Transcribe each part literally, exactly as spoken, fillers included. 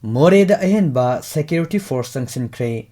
ꯃꯣꯔꯦꯗ ꯑꯍꯦꯟꯕ security force ꯆꯪꯁꯤꯟꯈ꯭ꯔꯦ꯫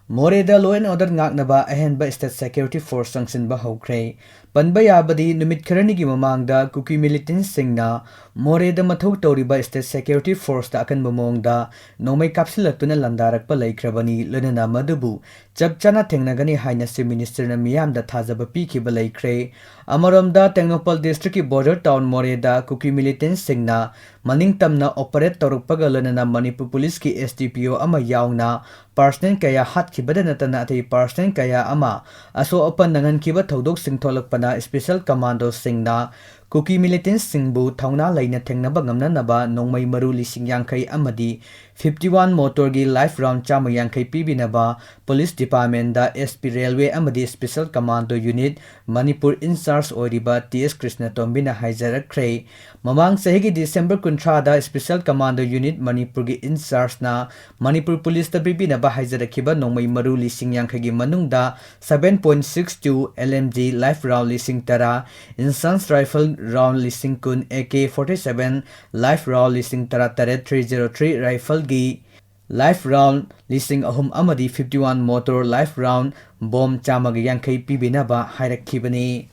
ꯃꯣꯔꯦꯗ law and order ꯉꯥꯛꯅꯕ ꯑꯍꯦꯟꯕ state security force ꯆꯪꯁꯤꯟꯕ ꯍꯧꯈ꯭ꯔꯦ꯫ ꯄꯟꯕ ꯌꯥꯕꯗꯤ, ꯅꯨꯃꯤꯠ ꯈꯔꯅꯤꯒꯤ ꯃꯃꯥꯡꯗ ꯀꯨꯀꯤ militantꯁꯤꯡꯅ ꯃꯣꯔꯦꯗ ꯃꯊꯧ ꯇꯧꯔꯤꯕ state security forceꯇ ꯑꯀꯟꯕ ꯃꯑꯣꯡꯗ ꯅꯣꯡꯃꯩ ꯀꯥꯞꯁꯤꯜꯂꯛꯇꯨꯅ ꯂꯥꯟꯗꯥꯔꯛꯄ ꯂꯩꯈ꯭ꯔꯕꯅꯤ꯫ ꯂꯣꯏꯅꯅ ꯃꯗꯨꯕꯨ ꯆꯞ ꯆꯥꯅ ꯊꯦꯡꯅꯒꯅꯤ ꯍꯥꯏꯅ Chief Ministerꯅ ꯃꯤꯌꯥꯝꯗ ꯊꯥꯖꯕ ꯄꯤꯈꯤꯕ ꯂꯩꯈ꯭ꯔꯦ꯫ ꯑꯃꯔꯣꯝꯗ, ꯇꯦꯡꯅꯧꯄꯜ districtꯀꯤ border town ꯃꯣꯔꯦꯗ ꯀꯨꯀꯤ militantꯁꯤꯡꯅ ꯃꯅꯤꯡ ꯇꯝꯅ operate ꯇꯧꯔꯛꯄꯒ ꯂꯣꯏꯅꯅ ꯃꯅꯤꯄꯨꯔ policeꯀꯤ SDPO ꯑꯃ ꯌꯥꯎꯅ personnel ꯀꯌꯥ ꯍꯥꯠꯈꯤꯕꯗ ꯅꯠꯇꯅ ꯑꯇꯩ personnel ꯀꯌꯥ ꯑꯃ ꯑꯁꯣꯛ ꯑꯄꯟ ꯅꯪꯍꯟꯈꯤꯕ ꯊꯧꯗꯣꯛꯁꯤꯡ ꯊꯣꯛꯂꯛꯄꯅ special commandoꯁꯤꯡꯅ ꯀꯨꯀꯤ militantꯁꯤꯡꯕꯨ ꯊꯧꯅꯥ ꯂꯩꯅ ꯊꯦꯡꯅꯕ ꯉꯝꯅꯅꯕ ꯅꯣꯡꯃꯩ ꯃꯔꯨ ꯂꯤꯁꯤꯡ ꯌꯥꯡꯈꯩ ꯑꯃꯗꯤ fifty one motorꯒꯤ live round ꯆꯥꯝꯃ ꯌꯥꯡꯈꯩ ꯄꯤꯕꯤꯅꯕ police departmentꯗ SP railway ꯑꯃꯗꯤ special commando unit Manipur in charge ꯑꯣꯏꯔꯤꯕ ꯇꯤ ꯑꯦꯁ ꯀ꯭ꯔꯤꯁꯅꯇꯣꯝꯕꯤꯅ ꯍꯥꯏꯖꯔꯛꯈ꯭ꯔꯦ꯫ ꯃꯃꯥꯡ ꯆꯍꯤꯒꯤ December ꯀꯨꯟꯊ꯭ꯔꯥꯗ special commando unit ꯃꯅꯤꯄꯨꯔꯒꯤ in chargeꯅ ꯃꯅꯤꯄꯨꯔ policeꯇ ꯄꯤꯕꯤꯅꯕ ꯍꯥꯏꯖꯔꯛꯈꯤꯕ ꯅꯣꯡꯃꯩ ꯃꯔꯨ ꯂꯤꯁꯤꯡ ꯌꯥꯡꯈꯩꯒꯤ ꯃꯅꯨꯡꯗ seven point six two LMG live round ꯂꯤꯁꯤꯡ ꯇꯔꯥ, Insurgent rifle round ꯂꯤꯁꯤꯡ ꯀꯨꯟ, AK forty seven live round ꯂꯤꯁꯤꯡ ꯇꯔꯥ ꯇꯔꯦꯠ, three zero three rifleꯒꯤ live round ꯂꯤꯁꯤꯡ ꯑꯍꯨꯝ ꯑꯃꯗꯤ fifty one motor live round bomb ꯆꯥꯝꯃꯒ ꯌꯥꯡꯈꯩ ꯄꯤꯕꯤꯅꯕ ꯍꯥꯏꯔꯛꯈꯤꯕꯅꯤ꯫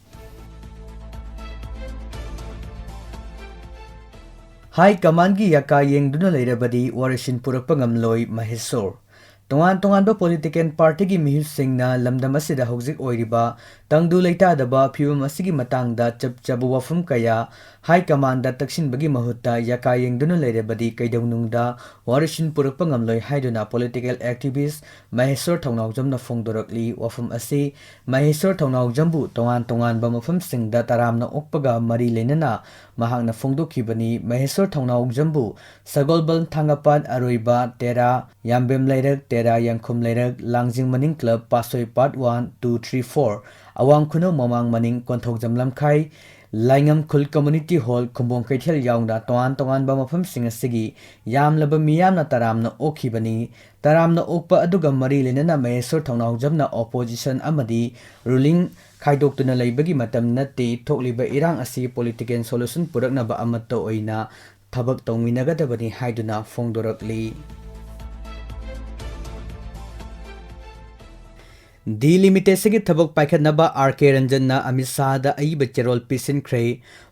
High commandꯒꯤ ꯌꯥꯀꯥ ꯌꯦꯡꯗꯨꯅ ꯂꯩꯔꯕꯗꯤ ꯋꯥꯔꯤꯁꯤꯟ ꯄꯨꯔꯛꯄ ꯉꯝꯂꯣꯏ ꯃꯍꯦꯁꯣꯔ꯫ ꯇꯣꯉꯥꯟ ꯇꯣꯉꯥꯟꯕ political partyꯒꯤ ꯃꯤꯍꯨꯠꯁꯤꯡꯅ ꯂꯝꯗꯝ ꯑꯁꯤꯗ ꯍꯧꯖꯤꯛ ꯑꯣꯏꯔꯤꯕ ꯇꯪꯗꯨ ꯂꯩꯇꯥꯗꯕ ꯐꯤꯕꯝ ꯑꯁꯤꯒꯤ ꯃꯇꯥꯡꯗ ꯆꯞ ꯆꯥꯕ ꯋꯥꯐꯝ ꯀꯌꯥ high commandꯗ ꯇꯛꯁꯤꯟꯕꯒꯤ ꯃꯍꯨꯠꯇ ꯌꯥꯀꯥ ꯌꯦꯡꯗꯨꯅ ꯂꯩꯔꯕꯗꯤ ꯀꯩꯗꯧꯅꯨꯡꯗ ꯋꯥꯔꯤꯁꯤꯟ ꯄꯨꯔꯛꯄ ꯉꯝꯂꯣꯏ ꯍꯥꯏꯗꯨꯅ political activist ꯃꯍꯦꯁꯣꯔ ꯊꯧꯅꯥꯎꯖꯝꯅ ꯐꯣꯡꯗꯣꯔꯛꯂꯤ꯫ ꯋꯥꯐꯝ ꯑꯁꯤ ꯃꯍꯦꯁꯣꯔ ꯊꯧꯅꯥꯎꯖꯝꯕꯨ ꯇꯣꯉꯥꯟ ꯇꯣꯉꯥꯟꯕ ꯃꯐꯝꯁꯤꯡꯗ ꯇꯔꯥꯝꯅ ꯑꯣꯛꯄꯒ ꯃꯔꯤ ꯂꯩꯅꯅ ꯃꯍꯥꯛꯅ ꯐꯣꯡꯗꯣꯛꯈꯤꯕꯅꯤ꯫ ꯃꯍꯦꯁꯣꯔ ꯊꯧꯅꯥꯎꯖꯝꯕꯨ ꯁꯒꯣꯜꯕꯟ, ꯊꯥꯡꯒꯄꯥꯠ, ꯑꯔꯣꯏꯕ, ꯇꯦꯔꯥ, ꯌꯥꯝꯕꯦꯝ ꯂꯩꯔꯛ, ꯇꯦꯔꯥ, ꯌꯥꯡꯈꯨꯝ ꯂꯩꯔꯛ, ꯂꯥꯡꯖꯤꯡ ꯃꯅꯤꯡ club, ꯄꯥꯠꯁꯣꯏ part one, two, three, four, ꯑꯋꯥꯡ ꯈꯨꯅꯧ ꯃꯃꯥꯡ ꯃꯅꯤꯡ, ꯀꯣꯟꯊꯧꯖꯝ ꯂꯝꯈꯥꯏ, ꯂꯥꯏꯉꯝ ꯈꯨꯜ community hall, ꯈꯨꯝꯕꯣꯡ ꯀꯩꯊꯦꯜ ꯌꯥꯎꯅ ꯇꯣꯉꯥꯟ ꯇꯣꯉꯥꯟꯕ ꯃꯐꯝꯁꯤꯡ ꯑꯁꯤꯒꯤ ꯌꯥꯝꯂꯕ ꯃꯤꯌꯥꯝꯅ ꯇꯔꯥꯝꯅ ꯑꯣꯛꯈꯤꯕꯅꯤ꯫ ꯇꯔꯥꯝꯅ ꯑꯣꯛꯄ ꯑꯗꯨꯒ ꯃꯔꯤ ꯂꯩꯅꯅ ꯃꯍꯦꯁꯣꯔ ꯊꯧꯅꯥꯎꯖꯝꯅ opposition ꯑꯃꯗꯤ ruling ꯈꯥꯏꯗꯣꯛꯇꯨꯅ ꯂꯩꯕꯒꯤ ꯃꯇꯝ ꯅꯠꯇꯦ꯫ ꯊꯣꯛꯂꯤꯕ ꯏꯔꯥꯡ ꯑꯁꯤ political solution ꯄꯨꯔꯛꯅꯕ ꯑꯃꯠꯇ ꯑꯣꯏꯅ ꯊꯕꯛ ꯇꯧꯃꯤꯟꯅꯒꯗꯕꯅꯤ ꯍꯥꯏꯗꯨꯅ ꯐꯣꯡꯗꯣꯔꯛꯂꯤ꯫ Delimitation-ꯒꯤ ꯊꯕꯛ ꯄꯥꯏꯈꯠꯅꯕ ꯑꯥꯔ ꯀꯦ ꯔꯟꯖꯟꯅ ꯑꯃꯤꯠ ꯁꯥꯍꯗ ꯑꯏꯕ ꯆꯦꯔꯣꯜ ꯄꯤꯁꯤꯟꯈ꯭ꯔꯦ꯫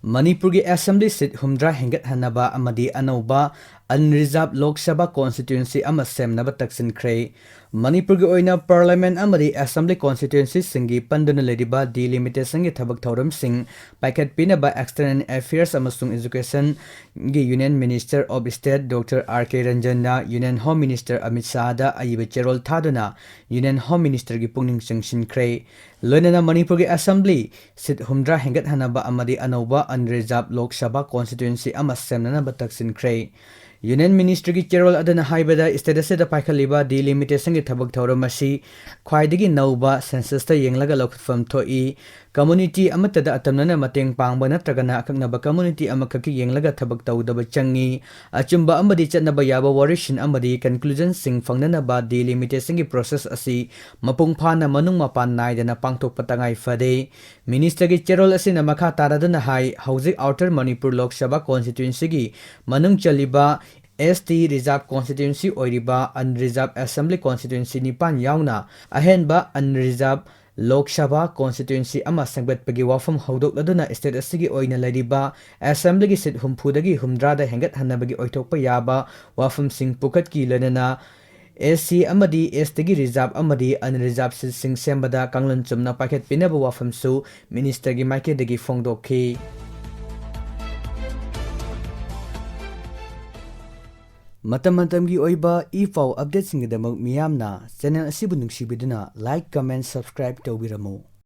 ꯃꯅꯤꯄꯨꯔꯒꯤ assembly seat ꯍꯨꯝꯗ꯭ꯔꯥ ꯍꯦꯟꯒꯠꯍꯟꯅꯕ ꯑꯃꯗꯤ ꯑꯅꯧꯕ unreserved ꯂꯣꯛ ꯁꯚꯥ constituency ꯑꯃ ꯁꯦꯝꯅꯕ ꯇꯛꯁꯤꯟꯈ꯭ꯔꯦ꯫ ꯃꯅꯤꯄꯨꯔꯒꯤ ꯑꯣꯏꯅ parliament ꯑꯃꯗꯤ assembly constituency-ꯁꯤꯡꯒꯤ ꯄꯟꯗꯨꯅ ꯂꯩꯔꯤꯕ delimitation-ꯒꯤ ꯊꯕꯛ ꯊꯧꯔꯝꯁꯤꯡ ꯄꯥꯏꯈꯠꯄꯤꯅꯕ external affairs ꯑꯃꯁꯨꯡ education-ꯒꯤ union minister of state doctor R K ꯔꯟꯖꯟꯅ union home minister ꯑꯃꯤꯠ ꯁꯥꯍꯗ ꯑꯏꯕ ꯆꯦꯔꯣꯜ ꯊꯥꯗꯨꯅ union home minister-ꯒꯤ ꯄꯨꯛꯅꯤꯡ ꯆꯤꯡꯁꯤꯟꯈ꯭ꯔꯦ꯫ ꯂꯣꯏꯅꯅ ꯃꯅꯤꯄꯨꯔꯒꯤ assembly seat ꯍꯨꯝꯗ꯭ꯔꯥ ꯍꯦꯟꯒꯠꯍꯟꯅꯕ ꯑꯃꯗꯤ ꯑꯅꯧꯕ unreserved ꯂꯣꯛ ꯁꯚꯥ constituency ꯑꯃ ꯁꯦꯝꯅꯅꯕ ꯇꯛꯁꯤꯟꯈ꯭ꯔꯦ꯫ Union minister-ꯒꯤ ꯆꯦꯔꯣꯜ ꯑꯗꯨꯅ ꯍꯥꯏꯕꯗ, state ꯑꯁꯤꯗ ꯄꯥꯏꯈꯠꯂꯤꯕ delimitation-ꯒꯤ ꯊꯕꯛ ꯊꯧꯔꯝ ꯑꯁꯤ ꯈ꯭ꯋꯥꯏꯗꯒꯤ ꯅꯧꯕ census-ꯇ ꯌꯦꯡꯂꯒ ꯂꯧꯈꯠꯐꯝ ꯊꯣꯛꯏ꯫ Community ꯑꯃꯠꯇꯗ ꯑꯇꯝꯅꯅ ꯃꯇꯦꯡ ꯄꯥꯡꯕ ꯅꯠꯇ꯭ꯔꯒꯅ ꯑꯀꯛꯅꯕ community ꯑꯃꯈꯛꯀꯤ ꯌꯦꯡꯂꯒ ꯊꯕꯛ ꯇꯧꯗꯕ ꯆꯪꯏ꯫ ꯑꯆꯨꯝꯕ ꯑꯃꯗꯤ ꯆꯠꯅꯕ ꯌꯥꯕ ꯋꯥꯔꯤꯁꯤꯟ ꯑꯃꯗꯤ conclusion-ꯁꯤꯡ ꯐꯪꯅꯅꯕ delimitation-ꯒꯤ process ꯑꯁꯤ ꯃꯄꯨꯡ ꯐꯥꯅ ꯃꯅꯨꯡ ꯃꯄꯥꯟ ꯅꯥꯏꯗꯅ ꯄꯥꯡꯊꯣꯛꯄ ꯇꯉꯥꯏ ꯐꯗꯦ꯫ Minister-ꯒꯤ ꯆꯦꯔꯣꯜ ꯑꯁꯤꯅ ꯃꯈꯥ ꯇꯥꯔꯗꯨꯅ ꯍꯥꯏ, ꯍꯧꯖꯤꯛ Outer Manipur ꯂꯣꯛ ꯁꯚꯥ constituency-ꯒꯤ ꯃꯅꯨꯡ ꯆꯜꯂꯤꯕ S T reserved constituency ꯑꯣꯏꯔꯤꯕ unreserved assembly constituency ꯅꯤꯄꯥꯟ ꯌꯥꯎꯅ ꯑꯍꯦꯟꯕ unreserved ꯂꯣꯛ ꯁꯚꯥ constituency ꯑꯃ ꯁꯦꯝꯒꯠꯄꯒꯤ ꯋꯥꯐꯝ ꯍꯧꯗꯣꯛꯂꯗꯨꯅ state ꯑꯁꯤꯒꯤ ꯑꯣꯏꯅ ꯂꯩꯔꯤꯕ assembly-ꯒꯤ seat ꯍꯨꯝꯐꯨꯗꯒꯤ ꯍꯨꯝꯗ꯭ꯔꯥꯗ ꯍꯦꯟꯒꯠꯍꯟꯅꯕꯒꯤ ꯑꯣꯏꯊꯣꯛꯄ ꯌꯥꯕ ꯋꯥꯐꯝꯁꯤꯡ ꯄꯨꯈꯠꯈꯤ꯫ ꯂꯣꯏꯅꯅ S C ꯑꯃꯗꯤ S T-ꯒꯤ reserved ꯑꯃꯗꯤ unreserved seat-ꯁꯤꯡ ꯁꯦꯝꯕꯗ ꯀꯥꯡꯂꯣꯟ ꯆꯨꯝꯅ ꯄꯥꯏꯈꯠꯄꯤꯅꯕ ꯋꯥꯐꯝꯁꯨ minister-ꯒꯤ ꯃꯥꯏꯀꯩꯗꯒꯤ ꯐꯣꯡꯗꯣꯛꯈꯤ꯫ ꯃꯇꯝ ꯃꯇꯝꯒꯤ ꯑꯣꯏꯕ ꯏ ꯄꯥꯎ update-ꯁꯤꯡꯒꯤꯗꯃꯛ ꯃꯤꯌꯥꯝꯅ channel ꯑꯁꯤꯕꯨ ꯅꯨꯡꯁꯤꯕꯤꯗꯨꯅ like, comment, subscribe ꯇꯧꯕꯤꯔꯝꯃꯨ꯫